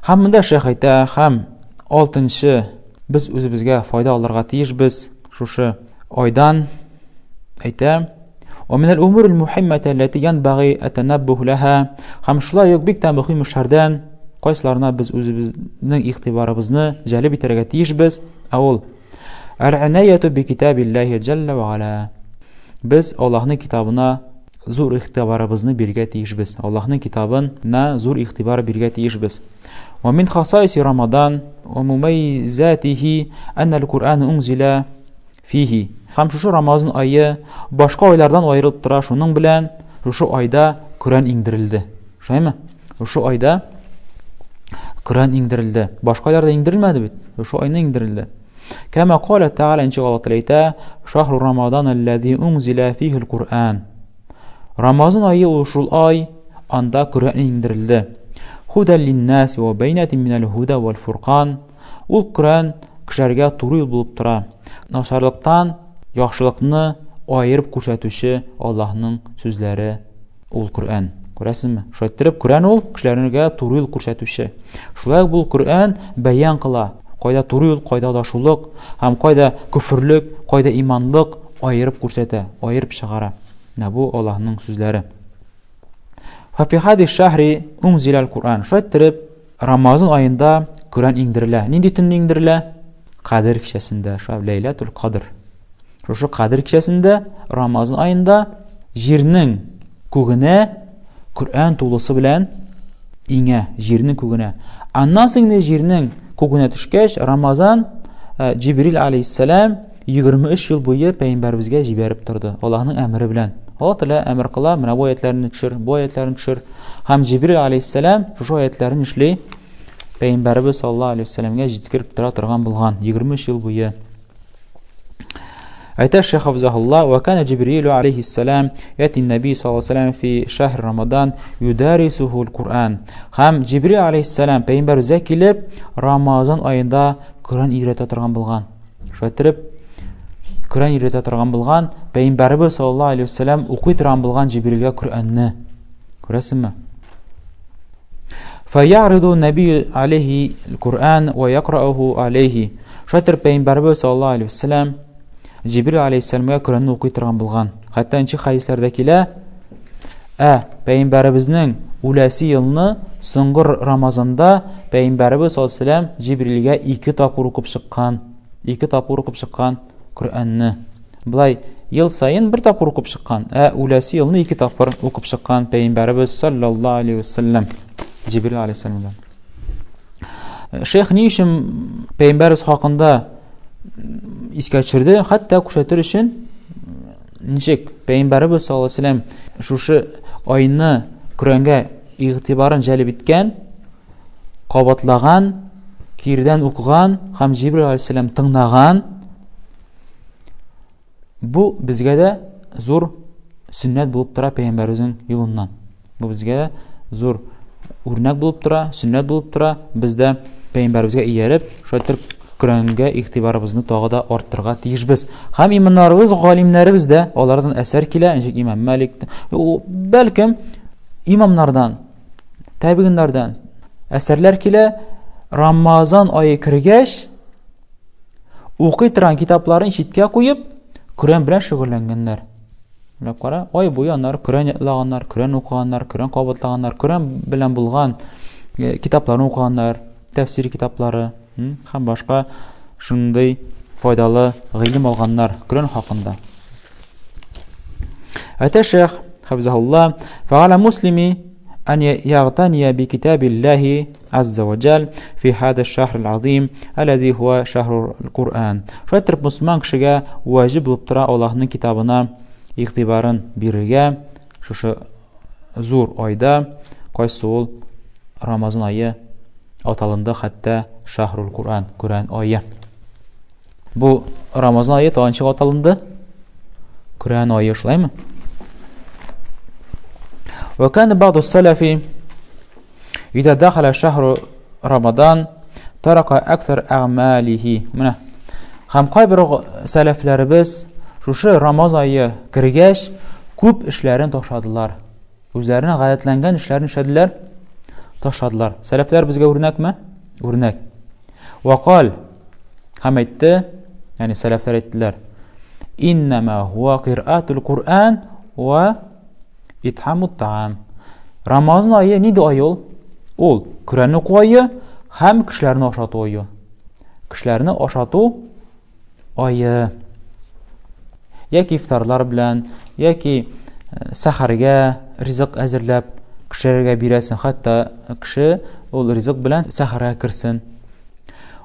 Һәм монда шәйх әйтә, һәм алтынчы без үзебезгә файда алырга тиешбез шушы айдан әйтә. ومن الأمور المهمة التي ينبغي التنبه لها һәм шулай ук бик тә мөһим эшләрдән кайсыларына без үзебезнең игътибарыбызны җәлеп итәргә тиешбез, ә ул Әл-инаяту би китабиллаһи җәллә ва аля. Без Аллаһның китабына зур игътибарыбызны бирергә тиешбез. Аллаһның китабына зур игътибар бирергә тиешбез. Ва мин хасаиси Рамадан ва мумайзатихи анна ал-Куръан унзила фихи. Һәм шушы Рамазан ае башка айлардан аерылып тора, шуның белән шушы айда Коръән иңдерелде. Шулаймы? Шушы айда Коръән иңдерелде. Башка айларда иңдерелмәде бит. Шушы айны иңдерелде. Кәмә калә Тәгалә ничек Аллаһ Тәгалә әйтә, Шахру Рамадан аллази унзила фихил Куръан. Рамазан ае ул шул ай, анда Коръән иңдерелде. Худәл линнас ва бәйнәтин минәл худа вал фуркан. Ул Коръән кешеләргә туры юл булып тора. Начарлыктан яхшылыкны аерып күрсәтүче Аллаһның сүзләре ул Коръән. Күрәсезме? Шулай иттереп, Коръән ул кешеләргә туры юл күрсәтүче. Шулай ук бу Коръән бәян кыла. Кайда туры юл, кайда адашулык, һәм кайда көферлек, кайда иманлык аерып күрсәтә, аерып чыгара. Менә бу Аллаһның сүзләре. Фафи хади шахри унзиләл Коръән. Шулай иттереп, Рамазан аенда Коръән иңдерелә. Нинди төнне иңдерелә? Кадер кичәсендә, шул Ләйләтул Кадр. Шушы Кадер кичәсендә, Рамазан аенда җирнең күгенә Коръән тулысы белән иңә, җирнең күгенә. Аннан соң инде җирнең күгенә төшкәч, Рамазан э, Җибрил алейһиссәлам 23 ел буе пәйгамбәребезгә җибәреп торды, Аллаһның әмере белән. Аллаһ Тәгалә әмер кыла, менә бу аятларны төшер, бу аятларны төшер. Һәм Җибрил алейһиссәлам шушы аятларны эшли пәйгамбәребез саллаллаһу алейһи вәсәләмгә җиткереп тора торган булган 23 ел буе. Әйтә Шейх Хафизахулла, «Ва кана Җибрилу алейхиссалам яти наби саллаллаху алейхи вәсәләм фи шәһр Рамадан юдарисуху ал-Куръан». Һәм Җибрил алейхиссалам пәйгамбәребезгә килеп, Рамазан аенда Коръән өйрәтә торган булган. Шулай иттереп, Коръән өйрәтә торган булган, пәйгамбәребез саллаллаху алейхи вәсәләм укый торган булган Җибрилгә Коръәнне. Күрәсеңме? Фәяриду нәби алейхи Коръән ва якрауху алейхи. Шулай итеп пәйгамбәребез саллаллаху алейхи вәсәләм Җибрил алейхиссәламгә Коръәнне укый торган булган. Хәтта нче хәдисләрдә килә, ә пәйгамбәребезнең үләсе елны соңгы Рамазанда пәйгамбәребез саллаллаху алейхи вәсәләм Җибрилгә ике тапкыр укып чыккан. Ике тапкыр укып чыккан Коръәнне. Былай ел саен бер тапкыр укып чыккан, ә үләсе елны ике тапкыр укып чыккан пәйгамбәребез саллаллаху алейхи вәсәләм Җибрил алейхиссәламгә. Шейх ни өчен пәйгамбәребез хакында искә төшерде? Хәтта күрсәтер өчен ничек пәйгамбәребез саллаллаху алейхи вәсәләм шушы айны Коръәнгә игътибарын җәлеп иткән, кабатлаган, кирдән укыган һәм Җибрил алейхиссәлам тыңнаган. Бу безгә дә зур сөннәт булып тора пәйгамбәребезнең юлыннан. Бу безгә дә зур үрнәк булып тора, сөннәт булып тора. Без дә пәйгамбәребезгә ияреп, шулай итеп Коръәнгә игътибарыбызны тагы да арттырырга тиешбез. Һәм имамнарыбыз, галимнәребез дә алардан әсәр килә, ничек имам Малик, бәлкем имамнардан, тәбигыннардан әсәрләр килә. Рамазан ае кергәч, укый торган китапларын читкә куеп, Коръән белән шөгыльләнгәннәр. Менә кара, ай буе аннары Коръән ятлаганнар, Коръән укыганнар, Коръән кабатлаганнар, Коръән белән булган э, китапларны укыганнар, тәфсир китаплары һәм башка шундый файдалы гыйлем алганнар Коръән хакында. Әйтә шейх Хафизахулла, фәгаля муслими أن يغتني بكتاب الله عز وجل في هذا الشهر العظيم الذي هو شهر القرآن. Шулай итеп мусульман кешегә ваҗиб булып тора Аллаһның китабына игътибарын бирергә шушы зур айда, кайсы ул Рамазан ае аталынды хәтта Шахрул Куръан, Коръән ае. Бу Рамазан ае тагын ничек аталынды? Коръән ае, шулаймы? Вә кана ба'ду салафи Иза дахала шахру Рамадан тарака аксар әгъмалихи. Менә. Һәм кайбер сәләфләребез шушы Рамаз ае кергәч, күп эшләрен ташладылар. Үзләренә гадәтләнгән эшләрен эшләделәр, ташладылар. Сәләфләр безгә үрнәкме? Үрнәк. Вакал һәм әйтте, ягъни сәләфләр әйттеләр. Иннама хуа кираатул Куръан ва итхамут таам. Рамазан ае нинди ай ул? Ул Коръән уку ае һәм кешеләрне ашату ае. Кешеләрне ашату ае. Яки ифтарлар белән, яки э, сәхәргә ризык әзерләп кешеләргә бирәсең, хәтта кеше ул ризык белән сәхәргә керсен.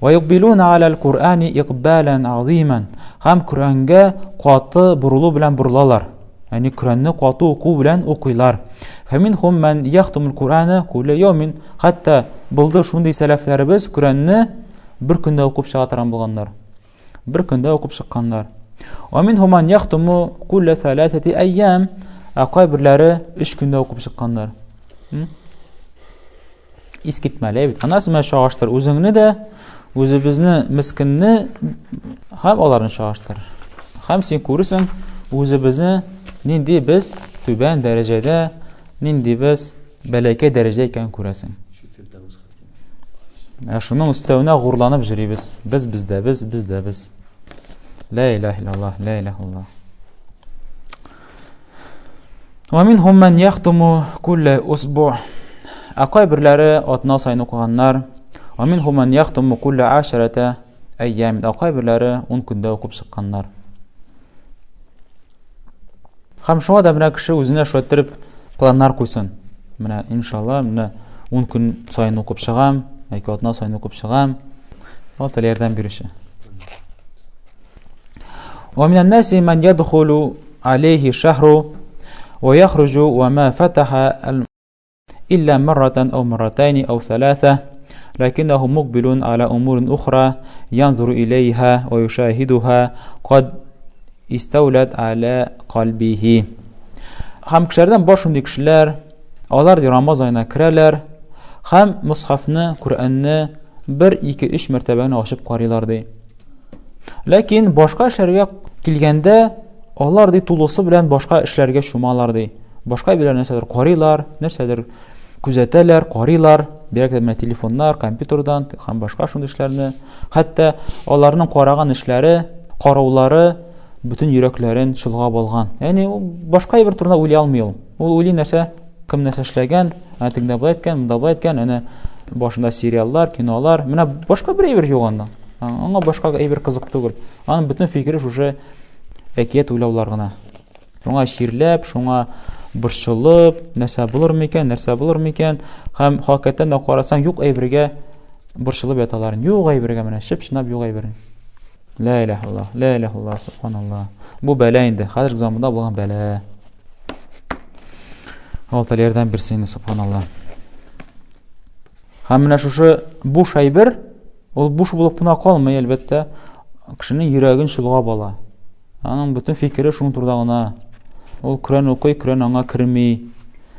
Ва юкбилуна алял Куръани икбалан азиман. Һәм Коръәнгә каты борылу белән борылалар. Ягъни Коръәнне каты уку белән укыйлар. Фәминхум ман яхтумул Куръана кулля яумин. Хәтта булды шундый сәләфләребез Коръәнне бер көндә укып чыга торган булганнар. Бер көндә укып чыкканнар. Ва минхум ман яхтуму кулля саласати айям. Ә кайберләре өч көндә укып чыкканнар. Искитмәле бит. Анасы менә чагыштыр үзеңне дә, үзебезне мескенне һәм аларны чагыштыр. Һәм син күрерсең үзебезне нинди без түбән дәрәҗәдә, нинди без бәләкәй дәрәҗә икәнен күрәсең. Ә шуның өстәвенә горурланып йөрибез. Без бездә без, бездә без. Ла илаһ иллаллаһ, ла илаһ иллаллаһ. Ва минһум ман яхтуму кулля усбу. Ә кайберләре атна сайын укыганнар. Ва минһум ман яхтуму кулля ашарата әйям. Ә кайберләре 10 көндә укып чыкканнар. Һәм шуңа да менә кеше үзенә шулай иттереп планнар куйсын. Менә иншалла, менә 10 көн сайын укып чыгам, яки атна сайын укып чыгам. Алла Тәгалә ярдәм бирүче. Ва минән наси ман ядхулу алейхи шахру ва яхруҗу ва ма фатаха إلا مرة أو مرتين أو ثلاثة لكنه مقبل على أمور أخرى ينظر إليها ويشاهدها قد استولت على قلبه Һәм кешеләрдән бар шундый кешеләр, алар Рамазан аена керәләр һәм мусхафны, Коръәнне бер, ике, өч мәртәбә генә ачып карыйлар ди. Ләкин башка эшләргә килгәндә, алар ди тулысы белән башка эшләргә чумалар ди. Башка әйберләр нәрсәдер карыйлар, нәрсәдер күзәтәләр, карыйлар, бигрәк тә менә телефоннар, компьютердан һәм башка шундый эшләрне. Хәтта аларның караган эшләре, караулары бөтен йөрәкләрен чолгап алган. Ягъни ул башка әйбер турында уйлый алмый ул. Ул уйлый нәрсә, кем нәрсә эшләгән, әнә тегендә болай иткән, монда болай иткән, әнә башында сериаллар, кинолар, менә башка бер әйбер юк анда. Аңа башка әйбер кызык түгел. Аның бөтен фикере шушы әкият уйлаулар гына. Шуңа чирләп, шуңа борчылып, нәрсә булыр микән, нәрсә булыр микән? Һәм хакыйкатьтән дә карасаң, юк әйбергә борчылып яталар. Юк әйбергә менә чып-чынлап юк әйбер. Ла илаһ иллаллаһ, ла илаһ иллаллаһ, субханаллаһ. Бу бәла инде, хәзерге заманда булган бәла. Алла Тәгалә ярдәм бирсен инде, субханаллаһ. Һәм менә шушы буш әйбер, ул буш булып кына калмый, әлбәттә, кешенең йөрәген чолгап ала. Аның бөтен фикере шуның турында гына. Ул Коръән укый, Коръән аңа керми.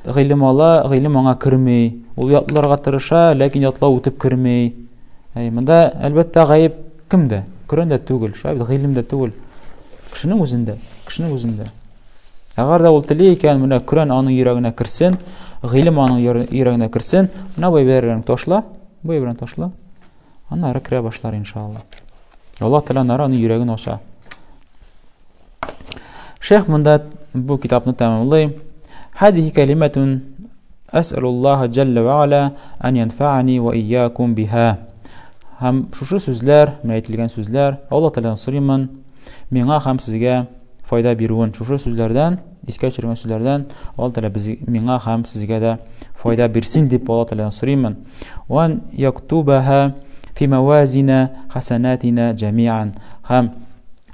Гыйлем ала, гыйлем аңа керми. Ул ятларга тырыша, ләкин ятлау үтеп керми. Әй, монда әлбәттә гаеп кемдә? Коръәндә түгел, шулай бит, гыйлемдә түгел. Кешенең үзендә, кешенең үзендә. Әгәр дә ул тели икән, менә Коръән аның йөрәгенә керсен, гыйлем аның йөрәгенә керсен, менә бу әйберләрне ташла, бу әйберләрне ташла. Аннары керә башлар иншалла. Аллаһ Тәгалә аннары аның йөрәген ача. Шейх монда бу китапны тәмамлый. Хадихи калиматун әсәлуллаһа җәллә ва аля ан янфаани ва иякум биха. Һәм шушы сүзләр, менә әйтелгән сүзләр, Аллаһ Тәгаләдән сорыймын, миңа һәм сезгә файда бирүен. Шушы сүзләрдән, искә төшергән сүзләрдән Алла Тәгалә без миңа һәм сезгә дә файда бирсен дип Алла Тәгаләдән сорыймын. Ван яктубаха фи мавазина хасанатина җамиан. Һәм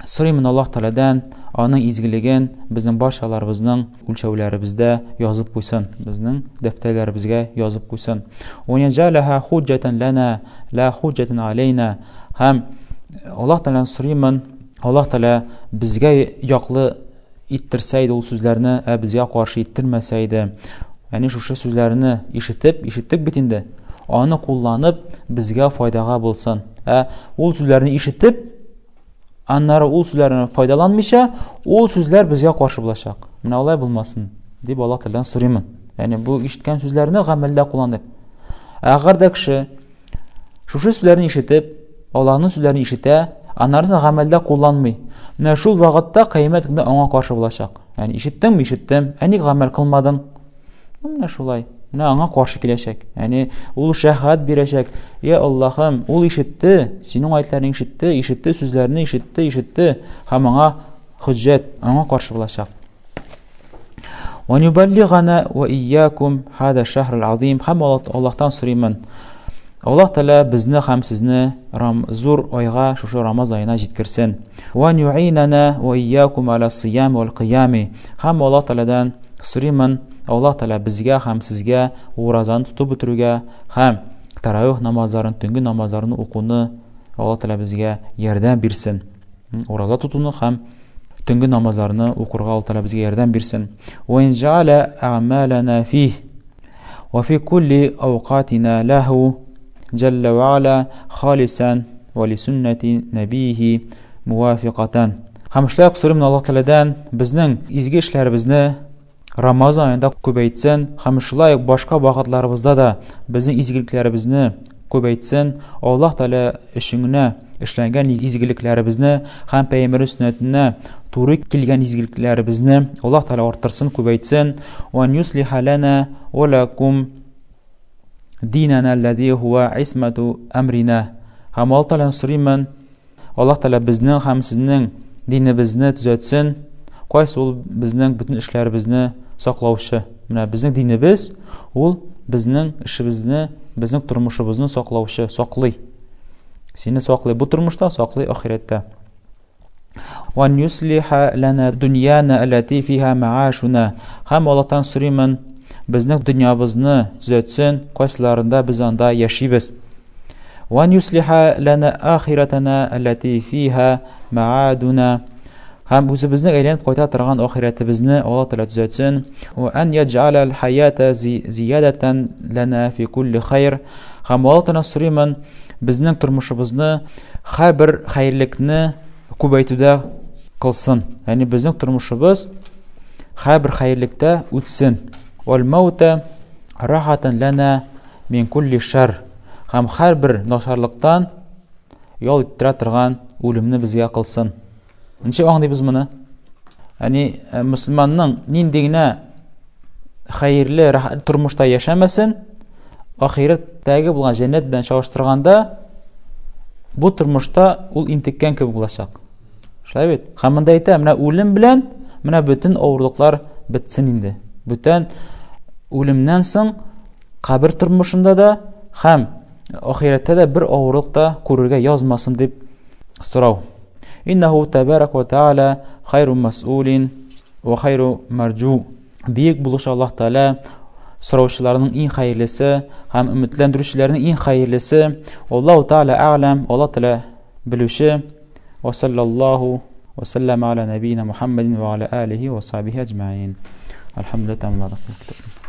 сорыймын Аллаһ Тәгаләдән аның изгелеген безнең барчаларыбызның үлчәүләребездә язып куйсын, безнең дәфтәрләребезгә язып куйсын. Ва яҗалаха хуҗҗатан лана, ла хуҗҗатан алейна. Һәм Аллаһ Тәгаләдән сорыймын, Аллаһ Тәгалә безгә яклы иттерсә иде ул сүзләрне, ә безгә каршы иттермәсә иде. Ягъни шушы сүзләрне ишетеп, ишеттек бит инде, аны кулланып безгә файдага булсын. Ә ул сүзләрне ишетеп, аннары ул сүзләрне файдаланмыйча, ул сүзләр безгә каршы булачак. Менә алай булмасын дип Аллаһ Тәгаләдән сорыймын. Ягъни бу ишеткән сүзләрне гамәлдә кулланыйк. Әгәр дә кеше шушы сүзләрне ишетеп, Аллаһның сүзләрен ишетә, аннары гамәлдә кулланмый. Менә шул вакытта кыямәт көндә аңа каршы булачак. Ягъни ишеттеңме, ишеттем, ә ник гамәл кылмадың? Ну, менә шулай. Менә аңа каршы киләчәк. Ягъни ул шәһадәт бирәчәк. Я Аллаһым, ул ишетте, синең аятьләреңне ишетте, ишетте сүзләрне ишетте, ишетте һәм аңа хөҗҗәт, аңа каршы булачак. Ва юбаллигана ва iyyakum хада шахр азим һәм Аллаһтан сорыймын. Аллаһ Тәгалә безне һәм сезне рам, зур айга, шушы Рамаз аена җиткерсен. Ва юинана ва iyyakum аля сиям вал кыями. Һәм Аллаһ Тәгаләдән сорыймын, Аллаһ Тәгалә безгә һәм сезгә уразаны тотып бетерүгә һәм таравих намазларын, төнге намазларны укуны Аллаһ Тәгалә безгә ярдәм бирсен. Ураза тотуны һәм төнге намазларны укырга Аллаһ Тәгалә безгә ярдәм бирсен. Ва ин җа'аля a'малана фих ва фи кулли awqatina lahu җәллә ва аля халисан ва ли суннати набиһи муафикатан. Һәм шулай ук сорыйм Аллаһ Тәгаләдән безнең изге эшләребезне Рамазан аенда күбәйтсен һәм шулай ук башка вакытларыбызда да безнең изгелекләребезне күбәйтсен. Аллаһ Тәгалә өчен генә эшләнгән изгелекләребезне һәм пәйгамбәр сөннәтенә туры килгән изгелекләребезне Аллаһ Тәгалә арттырсын, күбәйтсен. Ва юслиха лана ва лакум динана аллази хуа исмату амрина. Һәм Аллаһ Тәгаләдән сорыймын, Аллаһ Тәгалә безнең һәм сезнең динебезне төзәтсен. Кайсы ул безнең бөтен эшләребезне саклаучы. Менә безнең динебез ул безнең эшебезне, безнең тормышыбызны саклаучы, саклый. Сине саклый бу тормышта, саклый ахирәттә. Ва юслиха лана дуньяна аллати фиха маашуна. Һәм Аллаһтан сорыймын, безнең дөньябызны төзәтсен, кайсыларында без анда яшибез. Ван юслиха лана ахиратана аллати фиха маадуна. Һәм үзебезнең әйләнеп кайта торган ахирәтебезне Аллаһ Тәгалә төзәтсен. Ва ан яҗ'аля аль-хаята зиядатан лана фи кулли хайр. Һәм Аллаһ Тәгаләдән сорыймын, безнең тормышыбызны һәрбер хәерлекне күбәйтүдә кылсын. Ягъни безнең тормышыбыз һәрбер хәерлектә үтсен. Вал маута рахатан лана Мин кулли шәр һәм һәрбер начарлыктан ял иттерә торган үлемне безгә кылсын. Ничек аңлыйбыз моны? Яни э, мөселманның нинди генә хәерле рәхәт тормышта яшәмәсен, ахирәттәге булган җәннәт белән чагыштырганда бу тормышта ул интеккән кебек булачак. Шулай бит? Һәм монда әйтә, менә үлем белән менә бөтен авырлыклар бетсен инде. Бүтән үлемнән соң кабер тормышында да һәм ахирәттә дә бер авырлык та күрергә язмасын дип сорау. Иннаху табарак ва тааля хайру мас'улин ва хайру марджу. Бөек булучы Аллаһ Тааля сораучыларның иң хәерлесе һәм өметләндерүчеләрнең иң хәерлесе. Аллаһу Тааля әгъләм, Аллаһ Тааля белүче. Ва саллаллаху ва саллама аля набийна Мухаммадин ва аля алихи ва сахбихи аджмаин. Альхамдулилlah, тәмамладык.